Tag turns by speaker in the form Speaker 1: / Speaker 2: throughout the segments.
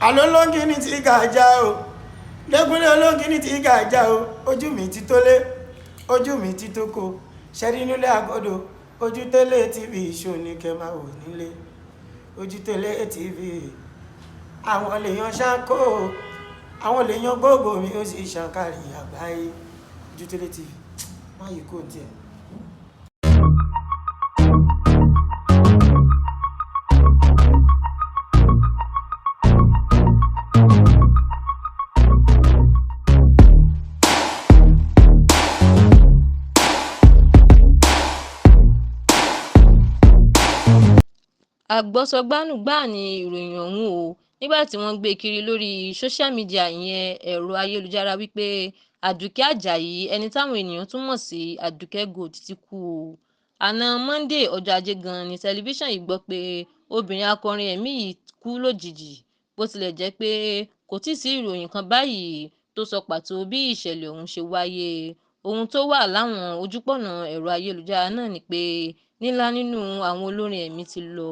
Speaker 1: Àlọ́ olóńgìní tí gàjà o, lẹ́kúnlé olóńgìní tí gàjà o. Ojú mi ti tó lé, ojú mi ti tó ko ṣẹ́rí nílé àgọ́dọ̀. Ojútẹ́lẹ̀ TV show ní kẹ́ máa wò nílé. Ojútẹ́lẹ̀ TV, àwọn lèèyàn ṣáńkó, àwọn lèèyàn gbogbo mi, ó sì ṣàǹkárí àgbáyé. Ojútẹ́lẹ̀ TV, má yìí kò tiẹ̀.
Speaker 2: Agbo-sọ-gbánú gbáà ní ìròyìn ọ̀hún o. Nígbà tí wọ́n gbé e kiri lórí sósíà mídíà, ìyẹn ẹ̀rọ ayélujára, wípé Àdùkẹ́ Ajayi, ẹni táwọn èèyàn tún mọ̀ sí Àdùkẹ́ Gold, ti kú o. Àná Monde, ọjọ́ Ajé gan-an ní tẹlifíṣàn yìí gbọ́ pé obìnrin akọrin ẹ̀mí yìí kú lójijì, bó tilẹ̀ jẹ́ pé kò tíì sí ìròyìn kan báyìí tó sọ pàtó bí ìṣẹ̀lẹ̀ ọ̀hún ṣe wáyé. Ohun tó wà láwọn ojúpọ̀nà ẹ̀rọ ayélujára náà ni pé nílá nínú àwọn olórin ẹ̀mí ti lọ.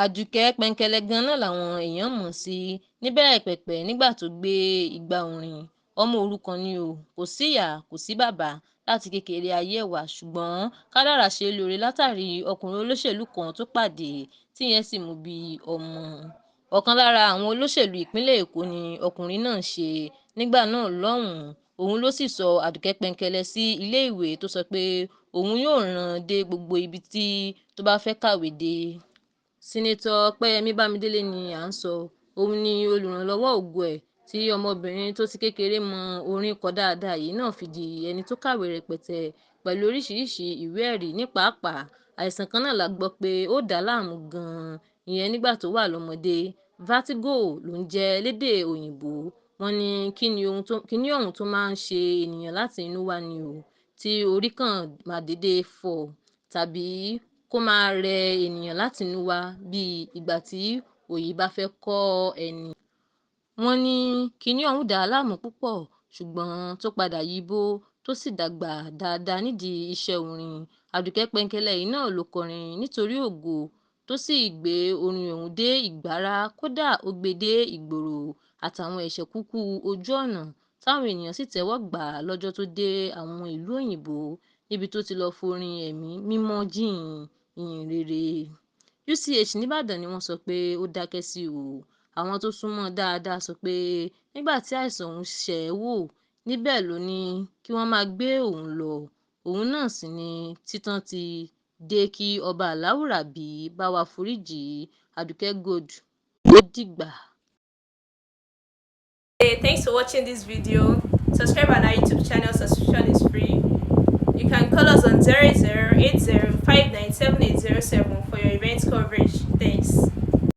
Speaker 2: Àdùkẹ́ Pẹ́ńkẹ́lẹ́ gan-an làwọn èèyàn mọ̀ sí níbẹ̀rẹ̀ pẹ̀pẹ̀ nígbà tó gbé igbá orin. Ọmọ òrukàn ni o, kò síyàá, kò sí bàbá láti kékeré ayé ẹ̀ wá, ṣùgbọ́n kádàrá ṣe é lóore látàrí ọkùnrin olóṣèlú kan tó pàdé, tíyẹn sì mú bí ọmọ. Ọ̀kan lára àwọn olóṣèlú ìpínlẹ̀ Èkó ni ọkùnrin náà ń ṣe nígbà náà lọ́hùn-ún. Òun ló sì sọ Àdùkẹ́ Pẹ́ńkẹ́lẹ́ sí iléèwé tó sọ pé òun yóò rán an dé gbogbo ibi tí tó bá fẹ́ kàwé dé. Seneto Ọpẹ́yẹmí Bámidélé ni à ń sọ. Òun ni olùrànlọ́wọ́ ògo ẹ̀ tí ọmọbìnrin tó ti kékeré mọ orin kọ dáadáa yìí náà fi di ẹni tó kàwé rẹpẹtẹ pẹ̀lú oríṣiríṣiì ìwé-ẹ̀rí. Ní pàápàá, àìsàn kan náà la gbọ́ pé ó dà á láàmú gan-an, ìyẹn nígbà tó wà lọ́mọdé. Vertigo ló ń jẹ́ lédè òyìnbó. Wọ́n ní kinní ọ̀hún tó máa ń ṣe ènìyàn láti inú wá ni o, tí orí kan máa dédé fọ́ tàbí kó máa rẹ ènìyàn láti inú wá bíi ìgbà tí òyì bá fẹ́ kọ́ ẹni. Wọ́n ní kinní ọ̀hún dà á láàmú púpọ̀, ṣùgbọ́n tó padà yíbó, tó sì dàgbà dáadáa nídìí iṣẹ́ orin. Àdùkẹ́ Pẹ́ńkẹ́lẹ́ yìí náà ló kọrin Nítorí Ògo, tó sì gbé orin ọ̀hún dé ìgbára, kódà ó gbé e dé ìgboro àtàwọn ẹsẹ̀ kúkú ojú ọ̀nà, táwọn èèyàn sì tẹ́wọ́ gbà á lọ́jọ́ tó dé àwọn ìlú òyìnbó níbi tó ti lọ́ọ́ forin ẹ̀mí mímọ́ jíhìn ìyìn rere. UCH nìbàdàn ni wọ́n sọ pé ó dákẹ́ sí o. Àwọn tó sún mọ́ ọn dáadáa sọ pé nígbà tí àìsàn ọ̀hún ṣẹ́ ẹ wò níbẹ̀ ló ní kí wọ́n máa gbé òun lọ, òun náà sì ní títàn ti dé, kí ọba aláwùrábí bá wá foríjì Àdùkẹ́ Gold. Ó dìgbà.
Speaker 3: Hey, thanks for watching this video. Subscribe on our YouTube channel, subscription is free. You can call us on 00